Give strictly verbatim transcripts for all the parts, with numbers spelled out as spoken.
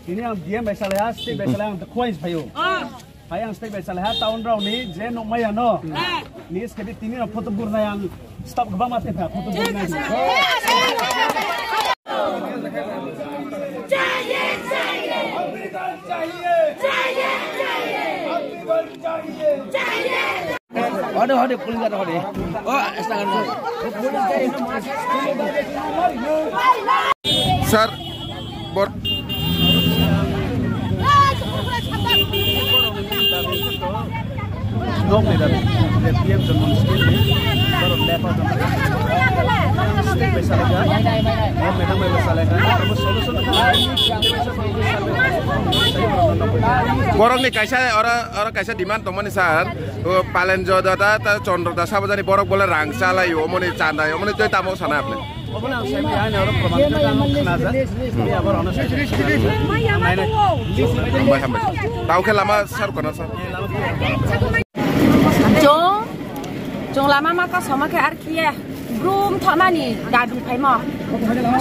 Tini ang D M bai salai ha, state bai salai ang khuai phaio. Hai ang state bai salai ha town rok ni je nukmaya no. Ni S K B tini rok photo burnai ang staff kwbangma tepha photo burnai. Hode, hode, police ada hode. Oh, setengah. Sir, bor- Borokni kaisa oro, oro kaisa demand tongmani sir, o Palenjo da, da, da, Chondro da, Sabajani borok bole rang chalai, omoni chanda, omoni tei tamo sana apni. Obono ang saimanya, ani oro proman khe ang khnajak. Tei abo rokno saimanya. Hambai, hambai. Tao khe lama sar kono sir. Chwng, chwng lama ma kasoma khe ar khiye brum thoknani dadu phaimo.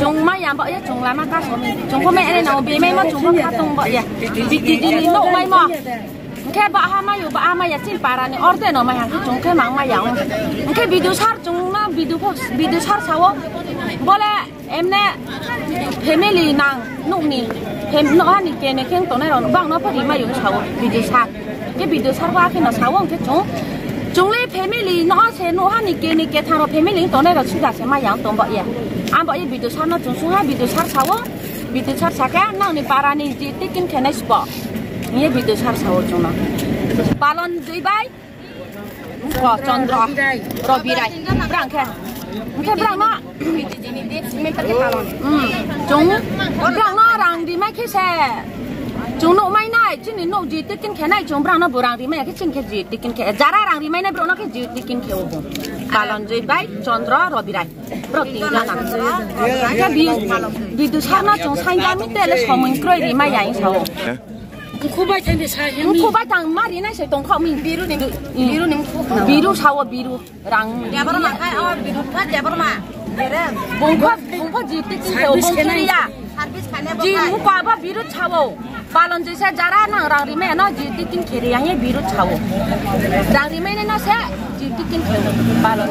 Chwng ma yamba ye chwng lama kasomi. Chwng kho me ene no bemai mo chwng kho khatung bo ye. Biti dini no mai mo. Hwnkhe ba ha mayo, ba ha maya chini para ni orde no mai hwnkhe chwng khe mang maya. Hwnkhe bidu sar chwng ma bidu pho, bidu sar sao. Bole emne family nang nukni fam-, no hani kene keng tongnai rok bang no pari mayo sao bidu sar. Ke bidu sar ba ke no sao hwnkhe chwng. Chwng le family no se no hani kene ke tharo family tongnai rok suda se maya tong ba ya. Am ba ye bidu sar no chwng sung ha bidu sar sao. Bidu sar saka nang ni para ni ji tikin khenai spo. Ye bidu sar sao chwng no. Palon jui bai. Ko Chandra, Robirai, brang khe. Hwnkhe brang no. Hmm. Chwng, brang no rang rimai khe se. Chwng nuk mai nai, chini nuk ji tikin khe nai, chwng brang no bo rang rimai khe chini khe ji tikin khe. Jara rang rimai nai brang no khe ji tikin khe obo. Palon jui bai, Chandra, Robirai. Brok tin jana. Khe bi, bidu sar no chwng sainjami tele somoi kroi rimai ya sao. Mkhubai thangde sa yami. Mkhubai thang mari nai se tongkha mi. Biru ni, biru ni mkhu. Biru sao biru. Rang. Debar ma khai, oh, biru pha debar ma. Bungkha, bungkha ji tikin khe o bungkha ya. Service khane bo khai. Ji mukha ba biru sao. Palon jisa jara nang rang rimai no ji tikin khe ri yang ye biru sao. Rang rimai no se ji tikin khe palon.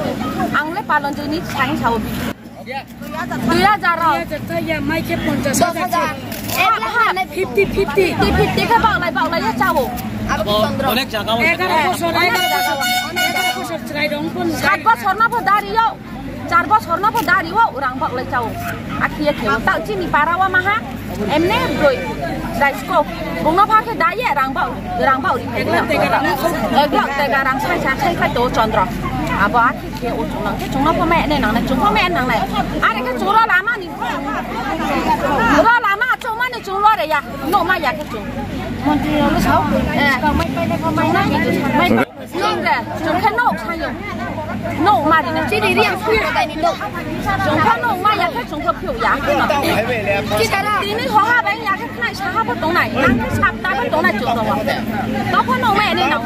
Ang le palon ji ni sang sao biru. Dui hajar rok. Dui hajar ta ya, mai khe ponchash hajar. Ek lakh. Fifty fifty. Fifty fifty khe baklai baklai ya chao. Onek jaga o. Egaro bosor, egaro bosor. Egaro bosor chwrai rong pon. Sat bosor no pho dari yo. Char bosor no pho dari o, rang baklai chao. Akhiya khe o. Ta chini para wa maha. Emne broi. Dai sko. Bungno pha khe dai ye rang bak, rang bak ri. Ek lakh tega rang sai sai sai khai to Chandra. Abo akhi Khe o chwng nang khe chwngno pho mai nai nang nai, chwng pho mai nang nai. Are khe chwng ro lama ni. Ro lama chwng mani chwng lo re ya. No ma ya khe chwng. Montri ro lo sao. Eh. Chwng nang ni chwng mai. Chwng de, chwng khe no khayo. No ma ri na. Chini ri ang sui ro dai ni no. Chwng khe no ma ya khe chwng khe phyo ya. Tini ho ha bai ya khe khnai sa ha pho tong nai. Nang khe sap ta pho tong nai chwng ro. To pho no mai nai nang.